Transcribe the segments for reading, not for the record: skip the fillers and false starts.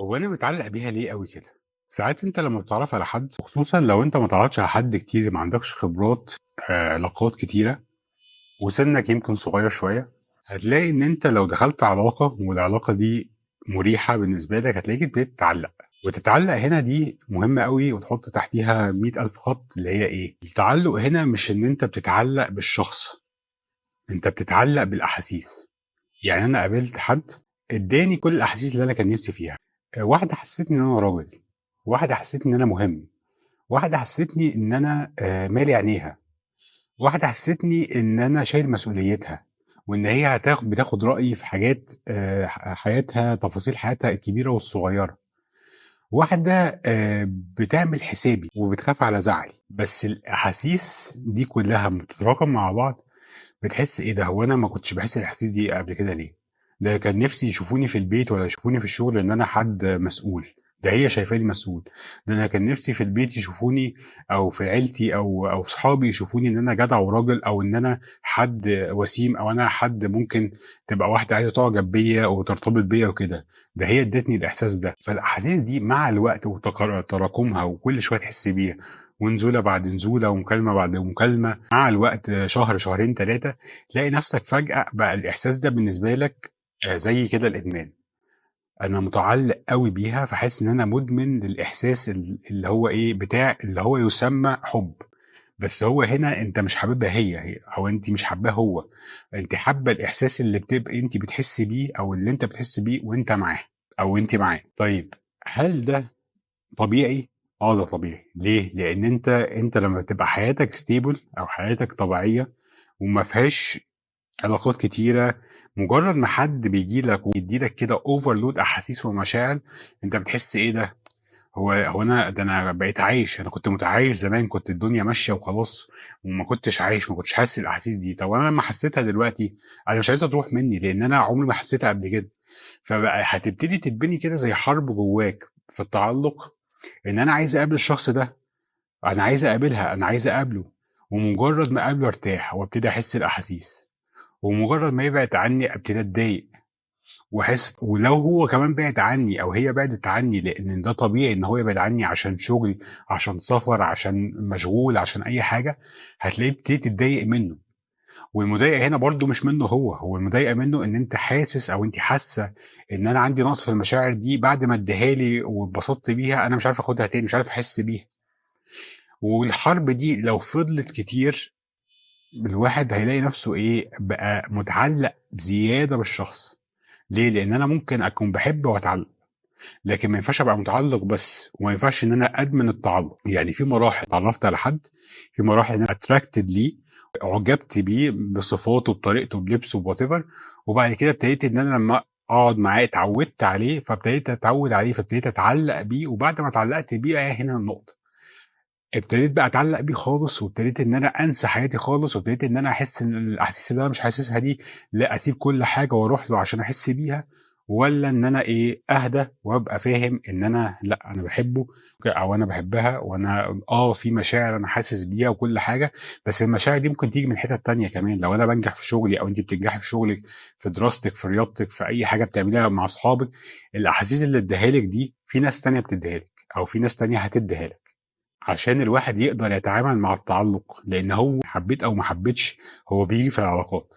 هو أنا متعلق بيها ليه أوي كده؟ ساعات أنت لما بتتعرف على حد، خصوصًا لو أنت ما اتعرفتش على حد كتير، ما عندكش خبرات علاقات كتيرة، وسنك يمكن صغير شوية، هتلاقي إن أنت لو دخلت علاقة والعلاقة دي مريحة بالنسبة لك، هتلاقيك ابتديت تتعلق. وتتعلق هنا دي مهمة أوي، وتحط تحتيها 100,000 خط، اللي هي إيه؟ التعلق هنا مش إن أنت بتتعلق بالشخص، أنت بتتعلق بالأحاسيس. يعني أنا قابلت حد اداني كل الأحاسيس اللي أنا كان نفسي فيها. واحدة حسستني إن أنا راجل، واحدة حسستني إن أنا مهم، واحدة حسستني إن أنا مالي عينيها، واحدة حسستني إن أنا شايل مسؤوليتها، وإن هي بتاخد رأيي في حاجات، حياتها، تفاصيل حياتها الكبيرة والصغيرة. واحدة بتعمل حسابي وبتخاف على زعلي. بس الأحاسيس دي كلها بتتراكم مع بعض، بتحس إيه ده؟ هو أنا ما كنتش بحس الأحاسيس دي قبل كده ليه؟ ده كان نفسي يشوفوني في البيت ولا يشوفوني في الشغل إن أنا حد مسؤول، ده هي شايفاني مسؤول. ده أنا كان نفسي في البيت يشوفوني أو في عيلتي أو صحابي يشوفوني إن أنا جدع وراجل، أو إن أنا حد وسيم، أو أنا حد ممكن تبقى واحدة عايزة تعجب بيا وترتبط بيا وكده. ده هي ادتني الإحساس ده. فالأحاسيس دي مع الوقت وتراكمها وكل شوية تحس بيها، ونزولة بعد نزولة ومكالمة بعد مكالمة، مع الوقت شهر شهرين 3 تلاقي نفسك فجأة بقى الإحساس ده بالنسبة لك زي كده الإدمان. أنا متعلق قوي بيها، فحس إن أنا مدمن للإحساس اللي هو إيه بتاع اللي هو يسمى حب. بس هو هنا أنت مش حاببها هي أو أنت مش حاباه هو، أنت حابة الإحساس اللي بتبقى أنت بتحس بيه أو اللي أنت بتحس بيه وأنت معاه أو أنت معاه. طيب هل ده طبيعي؟ ده طبيعي. ليه؟ لأن أنت لما تبقى حياتك stable أو حياتك طبيعية وما فيهاش علاقات كتيرة، مجرد ما حد بيجي لك ويدي لك كده overload احاسيس ومشاعر، انت بتحس ايه ده؟ هو انا ده انا بقيت عايش. انا كنت متعايش زمان، كنت الدنيا ماشيه وخلاص، وما كنتش عايش، ما كنتش حاسس الاحاسيس دي. طب انا لما حسيتها دلوقتي انا مش عايزها تروح مني، لان انا عمري ما حسيتها قبل كده. فبقى هتبتدي تتبني كده زي حرب جواك في التعلق، ان انا عايز اقابل الشخص ده، انا عايز اقابلها، انا عايز اقابله، ومجرد ما اقابله ارتاح وابتدي احس الاحاسيس، ومجرد ما يبعد عني ابتدي اتضايق واحس. ولو هو كمان بعد عني او هي بعدت عني، لان ده طبيعي ان هو يبعد عني عشان شغل، عشان سفر، عشان مشغول، عشان اي حاجه، هتلاقيه ابتدي تتضايق منه. والمضايقه هنا برضو مش منه هو، هو المضايقه منه ان انت حاسس او انت حاسه ان انا عندي نقص في المشاعر دي، بعد ما اديها لي واتبسطت بيها انا مش عارف اخدها تاني، مش عارف احس بيها. والحرب دي لو فضلت كتير الواحد هيلاقي نفسه ايه بقى، متعلق بزياده بالشخص. ليه؟ لان انا ممكن اكون بحب واتعلق، لكن ما ينفعش ابقى متعلق بس، وما ينفعش ان انا ادمن التعلق. يعني في مراحل اتعرفت على حد، في مراحل ان انا attracted ليه، اعجبت بيه بصفاته بطريقته بلبسه whatever، وبعد كده ابتديت ان انا لما اقعد معاه اتعودت عليه، فابتديت اتعود عليه، فابتديت اتعلق بيه. وبعد ما اتعلقت بيه هنا النقطه، ابتديت بقى اتعلق بيه خالص، وابتديت ان انا انسى حياتي خالص، وابتديت ان انا احس ان الاحاسيس اللي انا مش حاسسها دي لا اسيب كل حاجه واروح له عشان احس بيها، ولا ان انا ايه اهدى وابقى فاهم ان انا لا انا بحبه او انا بحبها، وانا في مشاعر انا حاسس بيها وكل حاجه، بس المشاعر دي ممكن تيجي من حتت تانية كمان. لو انا بنجح في شغلي او انت بتنجحي في شغلك، في دراستك، في رياضتك، في اي حاجه بتعمليها مع اصحابك، الاحاسيس اللي اديها لك دي في ناس تانية بتديها لك او في ناس تانية هتديها لك. عشان الواحد يقدر يتعامل مع التعلق، لان هو حبيت او ما حبيتش هو بيجي في العلاقات،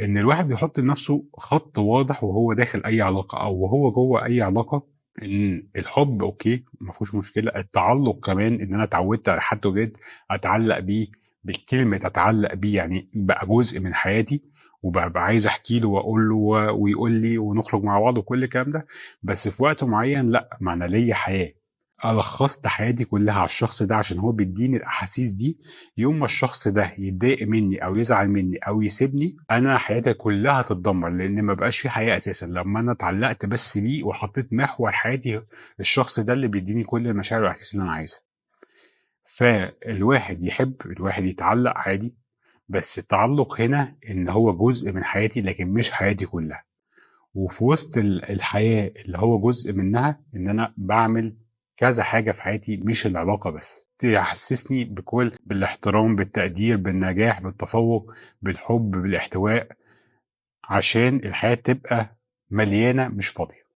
ان الواحد بيحط لنفسه خط واضح وهو داخل اي علاقه او وهو جوه اي علاقه، ان الحب okay ما فيهوش مشكله، التعلق كمان ان انا اتعودت على حد وبقيت اتعلق بيه، بالكلمه اتعلق بيه يعني بقى جزء من حياتي، وبقى عايز احكي له واقول له ويقول لي ونخرج مع بعض وكل الكلام ده، بس في وقت معين لا، ما انا ليا حياه، لخصت حياتي كلها على الشخص ده عشان هو بيديني الاحاسيس دي. يوم ما الشخص ده يتضايق مني او يزعل مني او يسيبني، انا حياتي كلها هتتدمر، لان ما بقاش في حياه اساسا لما انا اتعلقت بس بيه وحطيت محور حياتي الشخص ده اللي بيديني كل المشاعر والاحاسيس اللي انا عايزها. فالواحد يحب، الواحد يتعلق عادي، بس التعلق هنا ان هو جزء من حياتي لكن مش حياتي كلها. وفي وسط الحياه اللي هو جزء منها ان انا بعمل كذا حاجة في حياتي، مش العلاقة بس. تحسسني بكل بالاحترام، بالتقدير، بالنجاح، بالتفوق، بالحب، بالاحتواء، عشان الحياة تبقى مليانة مش فاضية.